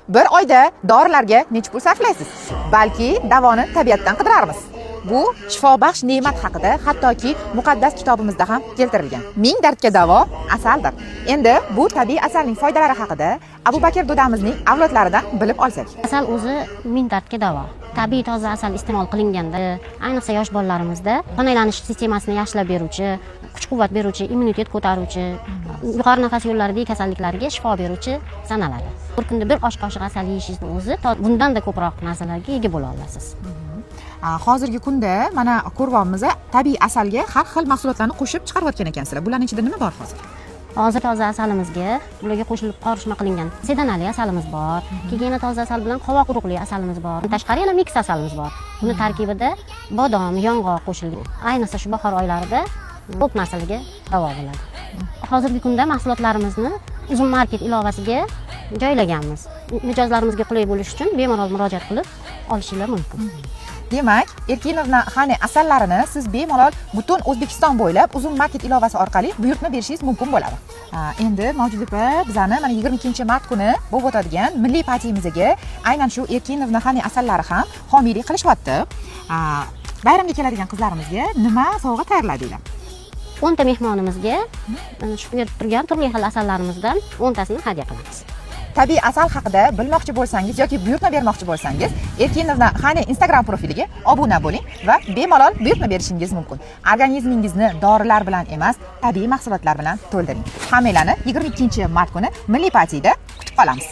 Bir oyda dorilarga necha pul sarflaysiz? Balki davoni tabiatdan qidirarmiz. Bu shifobaxsh ne'mat haqida hattoki muqaddas kitobimizda ham keltirilgan. Ming dardga davo asaldir. Endi bu tabiiy asalning foydalari haqida Abu Bakr dodamizning avlodlaridan bilib olsak. Asal o'zi ming dardga davo. Tabiiy toza asal iste'mol qilinganda, ayniqsa yosh bolalarimizda qon aylanish sistemasini yaxshilab beruvchi, kuch quvvat beruvchi, immunitet ko'taruvchi, yuqori nafas yo'llaridagi kasalliklarga shifo beruvchi sanaladi. Bir kunda bir osh qoshiq asal yeyishingizni o'zi bundanda ko'proq narsalarga ega bo'la olasiz. Hozirgi kunda mana ko'ryapmiz, tabiiy asalga har xil mahsulotlarni qo'shib chiqarayotgan ekansizlar. Bularning ichida nima bor hozir? Hozir toza asalimizga bularga qo'shilib qorishma qilingan sedanali asalimiz bor. Keyin yana toza asal bilan qovoq urug'li asalimiz bor. Tashqari yana микс asalimiz bor. Buni tarkibida bodom, yong'oq qo'shilgan. Ayniqsa shu bahor oylarida ko'p narsalarga davo bo'ladi. Hozirgi kunda mahsulotlarimizni Uzum Market ilovasiga joylaganmiz. Mijozlarimizga qulay bo'lishi uchun bemalol murojaat qilib olishinglar mumkin. Demak, Erkinovna Honey asallarini siz bemalol butun O'zbekiston bo'ylab Uzum Market ilovasi orqali buyurtma berishingiz mumkin bo'ladi. Endi Mavjud opa, bizani mana 22-mart kuni bo'lib o'tadigan milliy partimizga aynan shu Erkinovna Honey asallari ham homiylik qilishyapti. Bayramga keladigan qizlarimizga nima sovg'a tayyorladinglar? 10 ta mehmonimizga mana shu yerda turgan turli xil asallarimizdan 10 tasini hadya qilamiz. Tabiiy asal haqida bilmoqchi bo'lsangiz yoki buyurtma bermoqchi bo'lsangiz, Erkinovna Honey Instagram profiliga obuna bo'ling va bemalol buyurtma berishingiz mumkin. Organizmingizni dorilar bilan emas, tabiiy mahsulotlar bilan to'ldiring. Hammanglarni 22-mart kuni milliy partiyada kutib qolamiz.